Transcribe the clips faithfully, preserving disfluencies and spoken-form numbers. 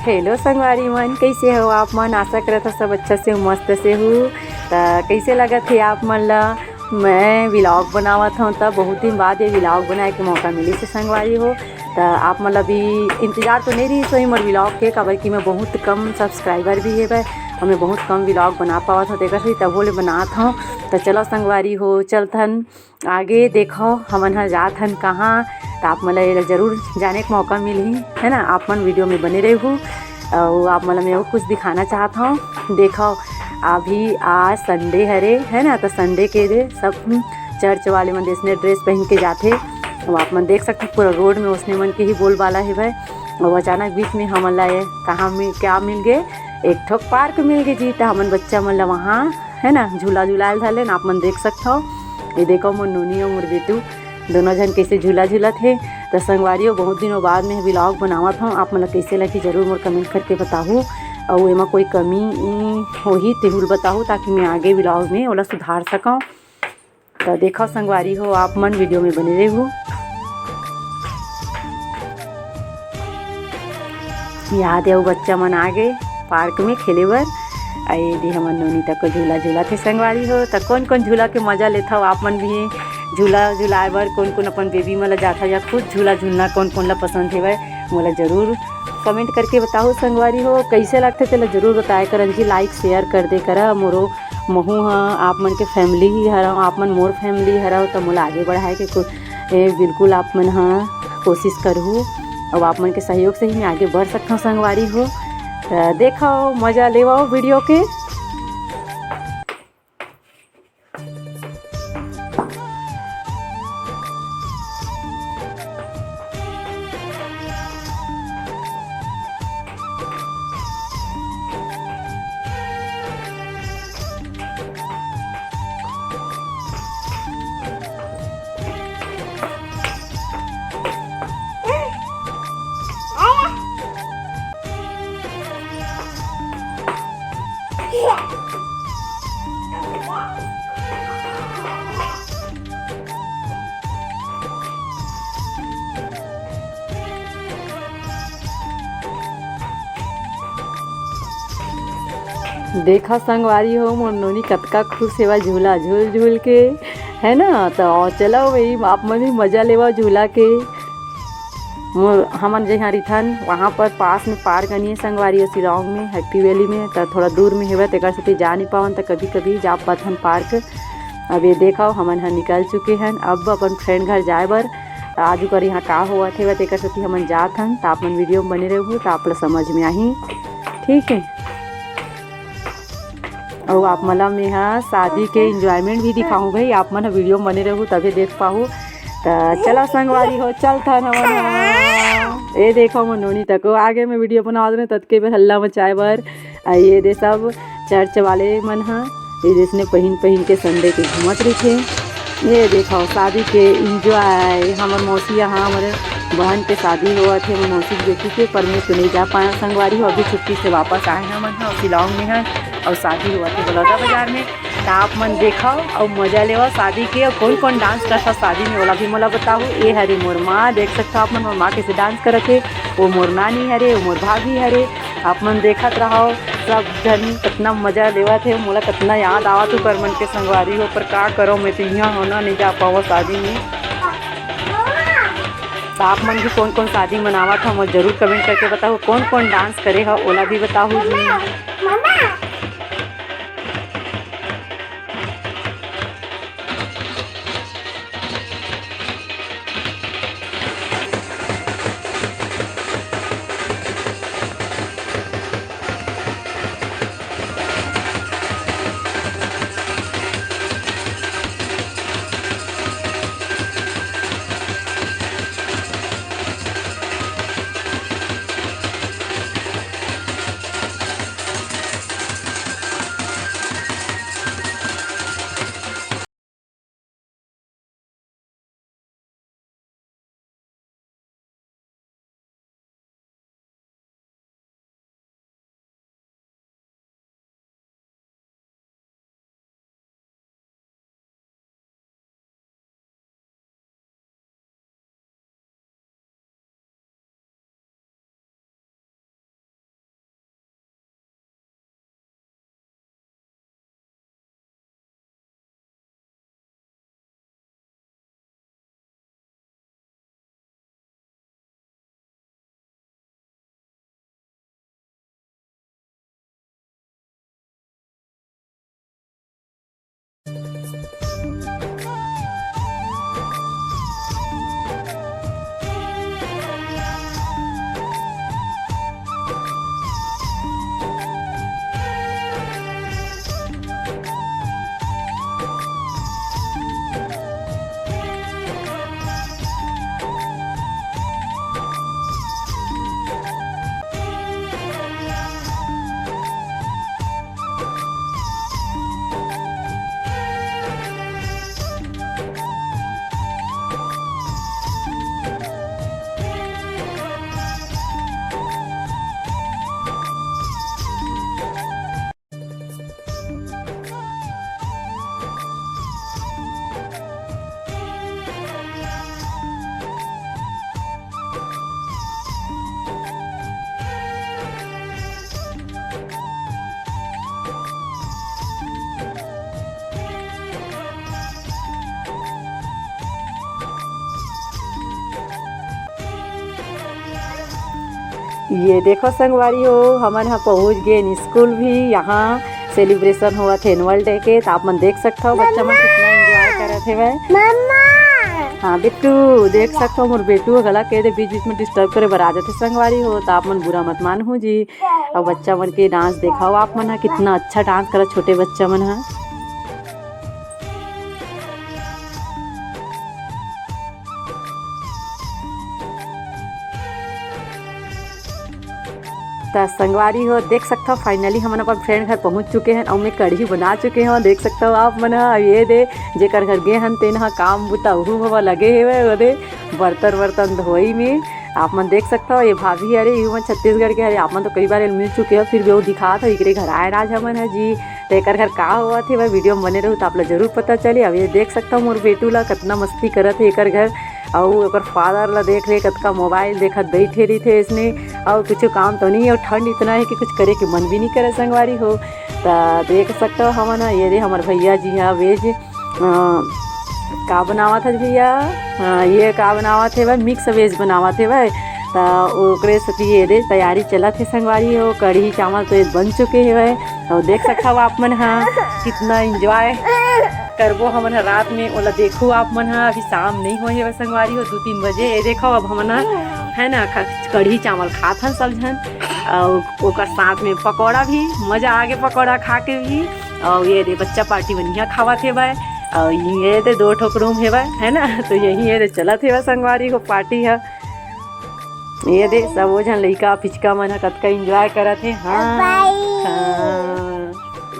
Hello संगवारी मन, कइसे हो आप मन? आशा करत हो सब अच्छा से हो, मस्त से हो। त कइसे लगत हे आप मन ला? मैं vlog बनावत हव, त बहुत दिन बाद ये vlog बनाए के मौका मिलिस हे संगवारी हो। त आप मन ला भी इंतजार तो नइ रहिस होही मोर vlog के, काबर कि मैं बहुत कम subscriber भी हेवय अउ मैं बहुत कम vlog बना पावत हव, तेकर से तभो ले बनात हव। त चलो संगवारी हो, चलथन आगे। देखो हमन ह जात हन कहाँ, त आप मन ला एला जरूर जाने के मौका मिलही, है ना। आप मन video में बने रहू। अउ आप मन ला मैं अउ कुछ दिखाना चाहत हव। देखो अभी आज Sunday हरे, है ना, त Sunday के दे सब church वाले मन जइसने dress पहिन के जाथे। अउ आप मन देख सकथव पूरा road में ओसने मन के ही बोलबाला हेवय। अउ अचानक बीच में हमन ला ये कहाँ में क्या मिल गे, एक ठो park मिल गे जी। त हमन बच्चा मन ला वहाँ, है ना, झूला झुलाए ल धर लेन। आप मन देख सकथव, ये देखो मोर नोनी अउ मोर बेटू दोनों झन कइसे झूला झूलत हे। त संगवारी हो, बहुत दिनों बाद में vlog बनावत हव, आप मन ला कइसे लगही जरूर मोर comment करके बताहू। अउ एमा कोई कमी, ई, होही तेहू ल बताहू, ताकि मैं आगे vlog में ओला सुधार सकव। त देखव संगवारी हो, आप मन video में बने रहू। याद हे, अउ बच्चा मन आ गे park में खेले बर। अउ ये दे हमर नोनी तको झूला झूलत हे संगवारी हो। त कोन कोन झूला के मजा लेथव आप मन भी? झूला झुलाए बर कोन कोन अपन baby मन ला जाथव या खुद झूला झूलना कोन कोन ला पसंद हेवय, मोला जरूर comment करके बताहू संगवारी हो। कइसे लगथे तेला जरूर बताए करन जी, like share कर दे करा। मोरो महू ह आप मन के family ही हरव, आप मन मोर family हरव, त मोला आगे बढ़ाए के को-, ए, बिल्कुल आप मन ह कोशिश करहू। अउ आप मन के सहयोग से ही मैं आगे बढ़ सकथव संगवारी हो। त देखव, मजा लेवव video के। देखा संगवारी हो, मोर नोनी कतका खुश हेवय झूला झूल झूल के, है ना। त चलो भाई, आप मन भी मजा लेवा झूला के। मोर, हमन जहाँ रिथन, वहाँ पर पास में park नइ हे संगवारी हो, शिलांग में, Happy Valley में, त थोड़ा दूर में हेवय, तेकर सेती जा नइ पावन, त कभी-कभी जा पाथन park। अब ये देखव, हमन ह निकल चुके हन अब अपन friend घर जाए बर। त आज ओकर यहाँ का होवत हेवय, तेकर सेती हमन जात हन, त आप मन video में बने रहू, त आप ला समझ में आही, ठीक है। अउ आप मन ला मेंहा शादी के enjoyment भी दिखाहूँ भाई, आप मन ह video में बने रहू तभे देख पाहू। त चला संगवारी हो, चलथन हमन ह। ए देखो मोर नोनी तको आगे में video बनावत रहे, ततके बेर हल्ला मचाए बर। अ ये दे सब church वाले मन ह, ये जइसने पहिन पहिन के Sunday के घूमत रहिथे। ये देखो शादी के enjoy, हमर मौसी यहाँ हमर बहन के शादी होवत हे, हमर मौसी के बेटी के, पर मैं तो नइ जा पाया संगवारी हो, अभी छुट्टी से वापस आए हैं हमन ह, शिलांग में है। अउ शादी होवत हे बलौदा बाजार में। त आप मन देखव अउ मजा लेवव शादी के। अउ कोन कोन dance करथव शादी में, ओला भी मोला बताहू। ए हरे मोर माँ, देख सकथव आप मन, मोर माँ कइसे dance करत हे। वो मोर नानी हरे, वो मोर भाभी हरे। आप मन देखत रहव, सब झन कतना मजा लेवत हे। मोला कतना याद आवत हे ओकर मन के संगवारी हो, पर का करव, मैं तो इहाँ हों ना, नइ जा पावव शादी में। त आप मन भी कोन कोन शादी मनावत हव, मोला जरूर comment करके बताहू। कोन कोन dance करे हव, ओला भी बताहू जी। ये देखो संगवारी हो, हमन ह पहुंच गेन स्कूल भी। यहाँ सेलिब्रेशन होवत हे एनुअल डे के, त आप मन देख सकथव बच्चा मन कितना एंजॉय करत हेवय। मम्मा। हाँ बिट्टू, देख सकथव मोर बेटू ह घला के दे बीच बीच में डिस्टर्ब करे बर आ जाथे संगवारी हो, त आप मन बुरा मत मानहू जी। अउ बच्चा मन के डांस देखव आप मन ह, कितना अच्छा डांस करत छोटे बच्चा मन ह। त संगवारी हो, देख सकथव, finally हमन अपन friend घर पहुंच चुके हन अउ मैं कढ़ी बना चुके हव। देख सकथव आप मन ह, अउ ये दे, जेकर घर गे हन, तेन ह काम बुता उहू हवा लगे हेवय, ओदे बर्तन वर्तन धोई में। आप मन देख सकथव, ये भाभी हरे, इहू मन छत्तीसगढ़ के हरे। आप मन तो कई बार मिल चुके हो, फिर भी वो दिखात हो, एकरे घर आए राज हमन ह जी। त एकर घर का होवत हे, वह वीडियो में बने रहू, त आप ला जरूर पता चले। अब ये देख सकथव, मोर बेटू ला कतना मस्ती करत हे एकर घर। अउ ओकर फादर ला देख ले, कतका मोबाइल देखत बइठे रहिथे अइसने। अउ कुछु काम तो नहीं हे, अउ ठंड इतना हे कि कुछ करे के मन भी नहीं करे संगवारी हो। त देख सकथव हमन ह, ये रे हमर भैया जी ह वेज, अ, का बनावत हस भैया? हाँ, ये का बनावत हेवय? मिक्स वेज बनावत हेवय। त ओकरे सेती ये दे तैयारी चलत हे संगवारी हो। कढ़ी चावल तो ये बन चुके हेवय। अउ देख सकथव आप मन ह कितना एंजॉय करबो हमन ह रात में, ओला देखो आप मन ह। अभी शाम नहीं होए हेवय संगवारी हो, दू तीन बजे। ये देखो अब हमन ह, है ना, ख-, कढ़ी चावल खात हन सब झन, अउ ओकर साथ में पकौड़ा भी। मजा आगे पकौड़ा खा के भी। अउ ये दे बच्चा पार्टी मन इहाँ खावत हेवय, अउ ये दे दो ठो रूम हेवय, है ना। तो यही ये दे चलत हेवय संगवारी हो पार्टी ह। ये दे सब वो झन लइका फिचका मन ह कतका एंजॉय करत हे। हाँ, बाय। हाँ।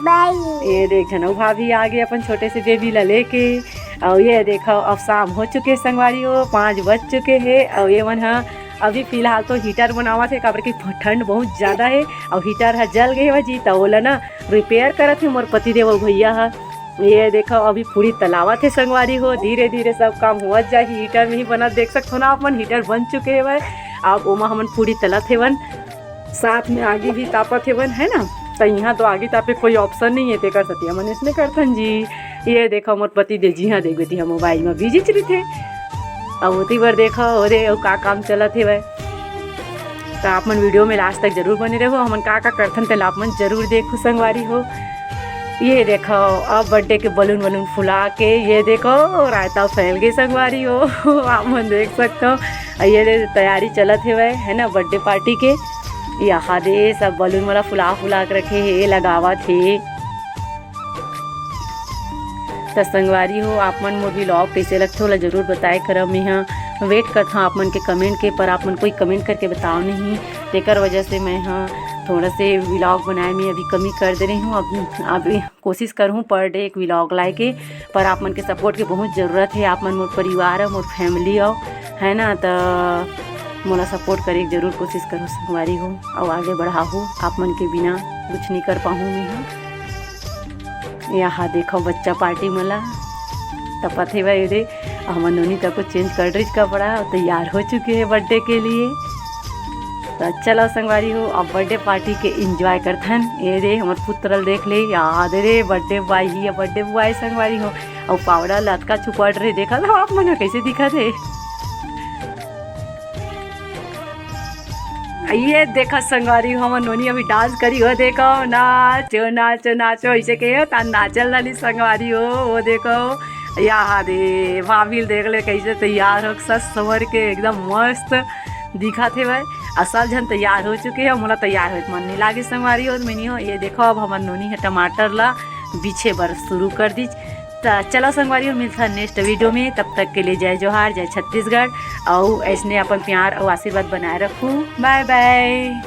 बाय। ये देख झन अउ भाभी आ गे अपन छोटे से बेबी ला लेके। अउ ये देखो अब शाम हो चुके संगवारी हो, पाँच बज चुके हे। अउ ये मन ह अभी फिलहाल तो हीटर बनावत हे, काबर कि ठंड बहुत ज्यादा हे। अउ हीटर ह जल गे हे जी, त ओला ना रिपेयर करत हे मोर पतिदेव अउ भैया ह। ये देखो अभी पूरी तलावत हे संगवारी हो, धीरे धीरे सब काम होवत जाही। हीटर में ही बनत देख सकथो ना आप मन, हीटर बन चुके हेवय। अब ओमा हमन पूरी तलत हेवन, साथ में आगी भी तापत हेवन, है ना। त इहाँ तो आगी तापे कोई ऑप्शन नहीं है, तेकर सेती हमन इसने करथन जी। ये देखो मोर पति देव जी, हाँ देख बेटी, हम मोबाइल में बिजी रहिथे। अब ओती बर देखो, ओदे अउ का काम चलत हेवय। त आप मन वीडियो में लास्ट तक जरूर बने रहो, हमन का का करथन तेला आप मन जरूर देखो संगवारी हो। ये देखो अब बर्थडे के बलून वलून फुला के, ये देखो रायता फैल गए संगवारी हो। आप मन देख सकते हो, ये दे तैयारी चलत हेवय, है ना, बर्थडे पार्टी के। यहाँ दे सब बलून वाला फुला फुला के रखे हे, लगावत हे। त संगवारी हो, आप मन मोर व्लॉग कइसे लगथे, ओला जरूर बताए करव। मेहा वेट करथव आप मन के कमेंट के, पर आप मन कोई कमेंट करके बताव नहीं, तेकर वजह से मैं हा थोड़ा से व्लॉग बनाए में अभी कमी कर दे रही हूँ। अब, अब कोशिश करहूँ पर डे एक व्लॉग लाए के, पर आप मन के सपोर्ट के बहुत ज़रूरत हे। आप मन मोर परिवार हो, मोर फैमिली हो, है ना, त मोला सपोर्ट करे के जरूर कोशिश करहू संगवारी हो, अउ आगे बढ़ाहू। आप मन के बिना कुछ नहीं कर पाहूँ मैं हा। यहाँ देखो बच्चा पार्टी मला तपत हे भाई रे। हमर नोनी तको चेंज कर रही कपड़ा, तैयार हो चुके हैं बर्थडे के लिए। त चलो संगवारी हो, अब बर्थडे पार्टी के एंजॉय करथन। ये रे हमर पुत्र ल देख ले, याद रे बर्थडे बॉय ही, बर्थडे बॉय संगवारी हो। अउ पावड़ा लतका छुपट रहे, देखा था आप मन ह कैसे दिखत हे। ये देखा संगवारी, हमर नोनी अभी डांस करी हो, देखो नाचो नाचो नाचो, ऐसे कहे हो ता नाचल डाली संगवारी हो। वो देखो यहाँ दे भाभी ल देख ले कैसे तैयार हो, सज संवर के एकदम मस्त दिखत हे भाई। अउ सब झन तैयार हो चुके हे, मोला तैयार होए के मन नहीं लागे संगवारी हो, मैं नहीं हो। ये देखो अब हमर नोनी ह टमाटर ला बिछे बर शुरू कर दीच। त चलो संगवारी हो, मिलता नेक्स्ट वीडियो में, तब तक के लिए जय जोहार, जय छत्तीसगढ़, अउ ऐसने अपन प्यार अउ आशीर्वाद बनाए रखू। बाय बाय।